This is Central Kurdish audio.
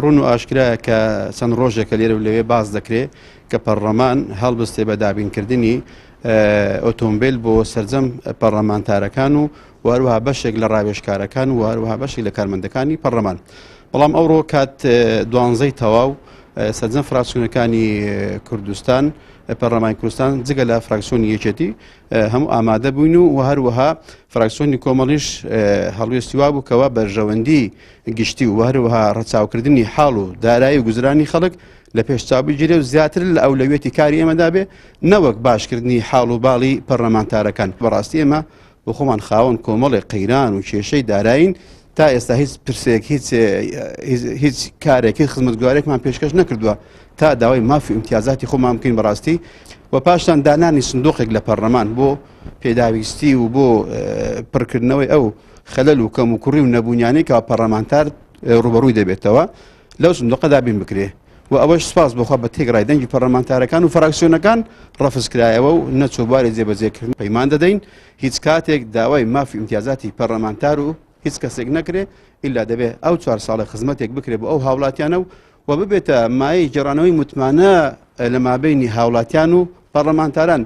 ڕوون و ئاشکرایە کە چەند ڕۆژێکە لێرە و لەوێ باس دەکرێ کە پەڕڵەمان هەڵبستێ بە دابینکردنی ئۆتۆمبیل بۆ سەرجەم پەڕلەمانتارەکان و هەروەها بەشێک لە ڕاوێژکارەکان و هەروەها بەشێک لە کارمەندەکانی پەڕلەمان. بەڵام ئەوڕۆ کات دوانزەی تەواو سەرجەم فراکسیۆنەکانی کوردستان پەرلەمانی کوردستان جگە لە فراکسیۆنی یەکێتی هەموو ئامادە بووین و هەروەها فراکسیۆنی کۆمەڵیش هەڵوێستی وابوو کەوا بەرژەوەندی گشتی و هەروەها ڕەچاوکردنی حاڵ و دارایی و گوزرانی خەڵک لە پێش چاو بگیرێ و زیاتر لە ئەولەویەتی کاری ئێمەدا بێ نەوەک باشکردنی حاڵ و باڵی پەرلەمانتارەکان. بەڕاستی ئێمە بۆ خۆمان خاوەن کۆمەڵێک قەیران و کێشەی دارایین تا ئێستا هیچ پرسێک هیچ هیچ کارێک هیچ خزمەتگوارێکمان پێشکەش نەکردووە تا داوای مافی ئیمتیازاتی خۆمان بکەین بەڕاستی و پاشان دانانی سندوقێک لە پەرلەمان بۆ پێداویستی و بۆ پڕکردنەوەی ئەو خەلەل و کەموکوڕی و نەبوونیانەی کە پەڕلەمانتار ڕوبەڕووی دەبێتەوە لەو سندوقە دابین بکرێ و ئەوەش سپاس بۆخوا بە تێکڕای دەنگی پەڕلەمانتارەکان و فراکسیۆنەکان ڕەفز کرایەوە و نەچوە بواری جێبەجێکردن. پەیمان دەدەین هیچ کاتێک داوای مافی ئیمتیازاتی پەڕلەمانتار و هیچ کەسێک نەکرێ ئیلا دەبێ ئەو چوار ساڵە خزمەتێک بکرێ بۆ ئەو هاوڵاتیانە و و ببێتە مایەی گێڕانەوەی متمانە لە مابەینی هاوڵاتیان و پەڕلەمانتاران.